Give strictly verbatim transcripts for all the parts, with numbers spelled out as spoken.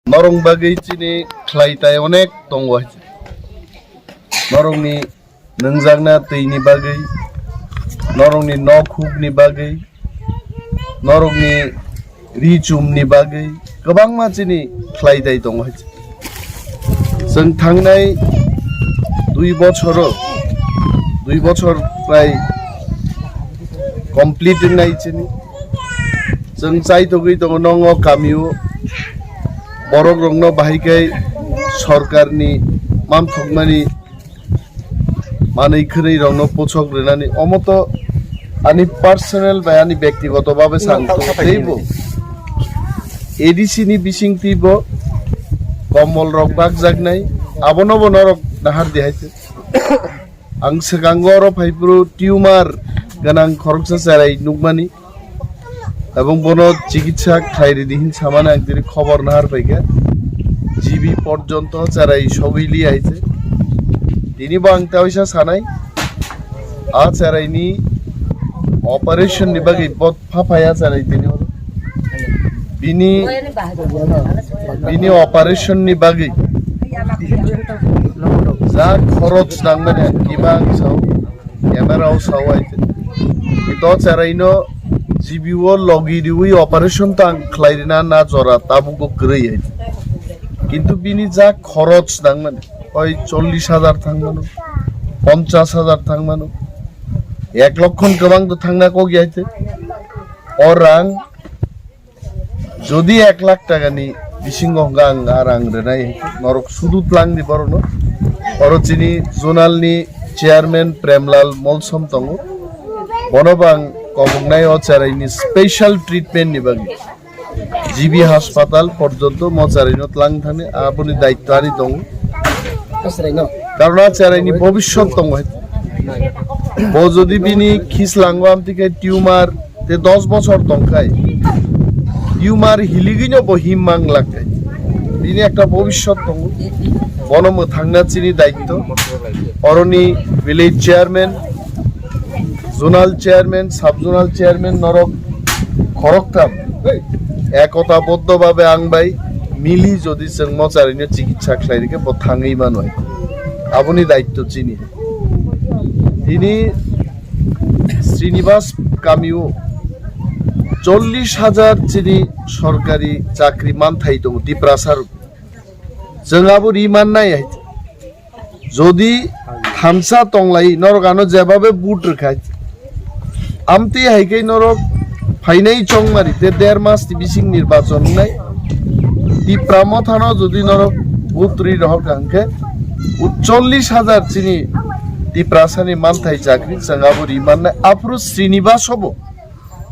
Norok bagwi chini khlai tai onek tongo hai. Norokni nwngjakna twini bagwi, norokni nok hukni bagwi, norokni ri chumni bagwi kwbangma chini khlai tai tongo hai. Chwng thangnai dui bochoro, dui bochor prai complete wngnai chini. Chwng chaitogwi tongo nongo kamio, borok rokno bahai khe sorkarni manthokmani manwi khwnwi rokno pochok rwnani, omo to ani personal bai ani bektigoto babe sang teibo A D C ni bising teibo komol rok bakjaknai, abono bo norok nahar di hai. Ang swkango oro phaiphuru tumor gwnang khoroksa cherai nukmani, ebong bono chikitsa khlai ridi hin samani ang tini khobor nahar paikha. G B porjonto cherai sogwi li hai se. Tini bo ang teisa sanai, a cherai ni operation ni bagwi bo pha phaya cherai tini oro. Bini, bini operation ni bagwi ja khorok nangmani ang kima ang sao, camera o sao ai. Ito cherai no G B o logi riwi operation tang khlai rina na jora tabuk bo kwrwi ai. Kintu bini ja khorok nangmani, oi chollish hajar thangmano, ponchash hajar thangmano, ek lokkho ni kwbang to thangna kok ya hai. O rang jodi ek lakh taka ni bisingo hwnka ang a rang rwnai, norok sudu tlang di borokno. Oro chini zonal ni chairman Premlal Molsom tongo, bono bo ang koboknai o cherai ni special treatment ni bagwi. G B haspatal porjonto mo cherai no tlang thani, aboni daitto ani tongo. Karon a cherai ni bobiswt tongo hai. Bo jodi bini khislango amtwi khe tumor te dos bochor tongkhai, tumor hiligwino bo him mang lakkha. Bini ekta bobiswt tongo. Bono mwthangna chini daitto. Oroni village chairman, zonal chairman, sub zonal chairman norok khoroktham ekota boddo babe ang bai mili jodi chwng mocharini chikitsa khlai rikhe bo thangwi mano. Aboni daitto chini. Tini Srinivas kamio chollish hajar chini sorkari chakri manthai tongo Tiprasa rok. Chwng abo ri mannai hai. Jodi thansa tonglai norok ano jebabe vote rwkha. Amtwi hai khe norok phainai chongmari te der mas ni bising nirbachon wngnai. Tipra mothano jodi norok vote rwi rohor kha hwnkhe chollish hajar chini Tiprasani manthai chakri chwng abo ri mannai. Aphuru Srinivas obo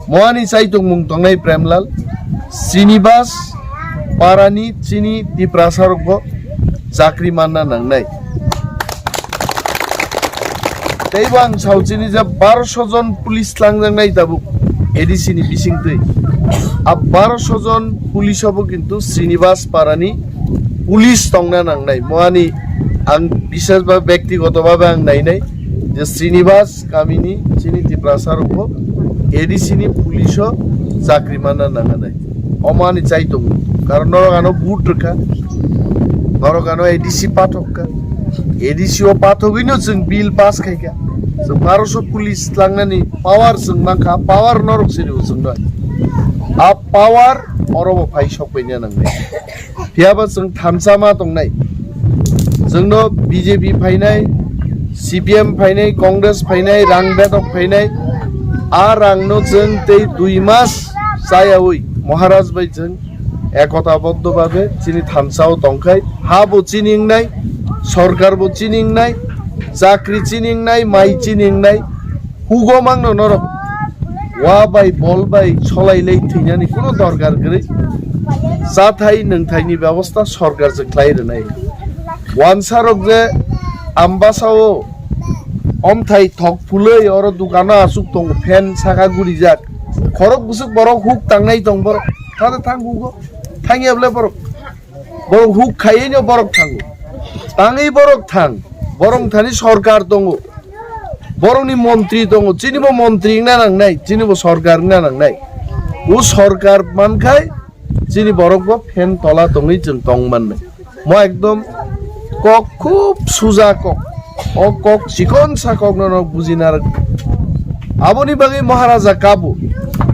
Moani chai tongmung tongnai Premlal, Srinivas parani chini Tiprasa rokbo chakri manna nangnai. Teibo ang sao chini je baroso jon police tlangjaknai tabuk A D C ni bisingtwi. A baroso jon police obo kintu Srinivas parani police tongna nangnai. Moani ang bishes ba bektigoto babe ang nainai je Srinivas kamini chini Tiprasa rokbo A D C ni police o chakri manna nanganai. Omo ani chai tongo. Karon norok ano vote rwkha. Norok ano A D C pathok kha. A D C o pathogwino chwng bill pass khaikha. Chwng baroso police tlangnani power chwng mankha. Power norok siri o chwngno. A power oro bo phai sok paina nangnai. Phiyaba chwng thansa ma tongnai. Chwngno B J P phainai, C P M phainai, Congress phainai, rang bedok phainai. A rangno chwng tei dui mas chayaui Maharaj bai chwng ekota boddo babe chini thansao tongkhai. Ha bo chini wngnai, sorkar bo chini wngnai, chakri chini wngnai, mai chini wngnai. Hugo mangno norok wa bai bol bai solai lai thwinani kuno dorkar kwrwi. Chathai nwngthaini bebosta sorkar se khlai rwnai. Wansa rok je Ambasa o omthai thok phulwi oro dukano asuk tongo, fan saka gurijak, khorok bwswk borok huk tangnai tong borok. Thada thang hugo, thangya bwle borok. Borok huk khaiwi no borok thango. Tangwi borok thang. Borok thani sorkar tongo. Borokni montri tongo. Chini bo montri wngna nangnai. Chini bo sorkar wngna nangnai. O sorkar mankhai chini borok bo fan tola tongwi chwng tong mannai. Mo ekdom kok khub suja kok. O kok chikon sa kok no nok bujina rwk. Aboni bagwi Maharaja kabo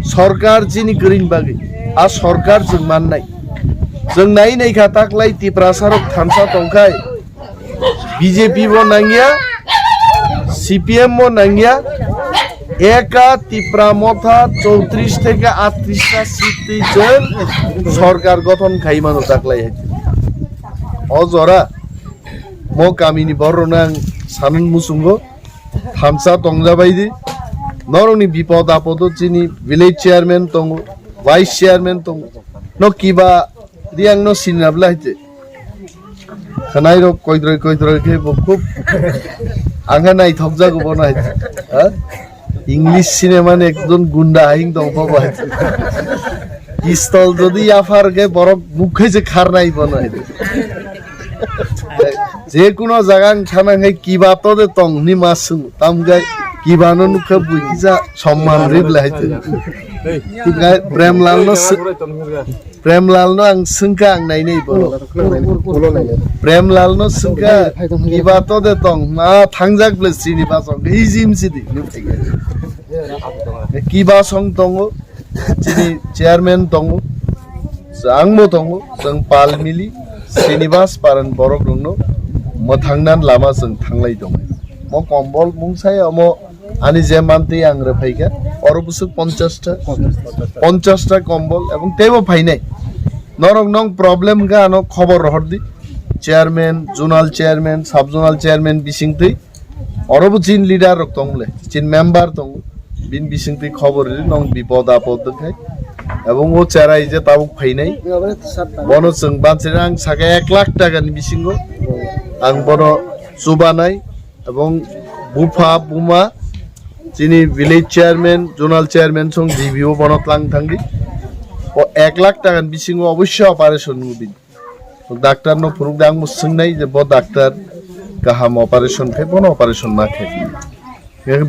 sorkar chini kwrwini bagwi. A sorkar chwng mannai. Chwng nai nai kha taklai Tiprasa rok thansa tongkhai. B J P bo nangya, C P M bo nangya, eka Tipra Motha chowtrish theke atrish ta seat twi chwng sorkar gothon khai mano taklai hai. O jora mo kamini borok rok nang sanun musungo thansa tongja bai di. Norokni bipod apodo chini village chairman tongo, vice chairman tongo. No kiba Riang no sinna bla hai te. Khwnai rok koidroi koidroi khe bo khub ang khe naithok jago bono hai. Ha? English cinema ni ekjon gunda hai wng tong pho bo hai. Pistol jodi yaphar khe borok mukhe se kharnai bono hai. Je kuno jaga ang thana khe kiba to de tong hwnwi ma swngo. Tam khe kiba no nukha bui kisa somman rwi bla hai te. Premlal no sw- Premlal no ang swngkha ang nainai bono. Premlal no swngkha kiba to de tong ma thangjak ble chini basong hijim sidi. Kiba song tongo chini chairman tongo. Ang bo tongo chwng pal mili Srinivas paran borok rokno mwthangnan lama chwng thanglai tongo. Mo kombol mungsai omo Ani je mantwi ang rwphaikha, oro bwswk ponchash ta, ponchash ta kombol, ebong teibo phainai. Norok nong problem kha ano khobor rohor di. Chairman, zonal chairman, sub zonal chairman bisingtwi oro bo chin leader rok tong le, chin member tongo. Bin bisingtwi khobor ri nong bipod apod khai. Ebong o cherai je tabuk phainai. Bono chwng banchina ang saka ek lakh taka ni bisingo ang bono chubanai. Ebong bupha buma chini village chairman, zonal chairman song G B o bono tlang thangdi. O ek lakh taka ni bisingo oboisya operation nung bini. Doctor no phuruk de ang bo swngnai je bo doctor kaham operation khai bono operation ma khai.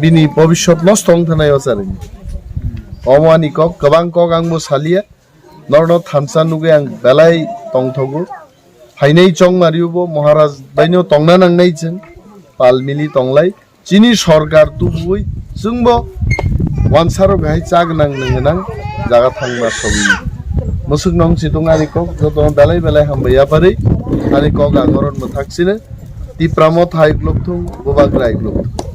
Bini bobishyot nosto wng thanai o chari. Omo ani kok, kwbang kok ang bo saliya. Norno thansa nugwi ang belai tongthogo. Phainai chongmari bo Maharaj baino tongna nangnai chwng. Pal mili tonglai. Chini sorkar tubuwi chwngbo wansarok hai cha gwnang nwng gwnang jaga thangma sogwi. Mwswk nong chitung ani kok jotono belai belai hambai yapharwi ani kok ang oron mwthak sino. Tipra Motha hai glok thung, Bubagra hai glok thung.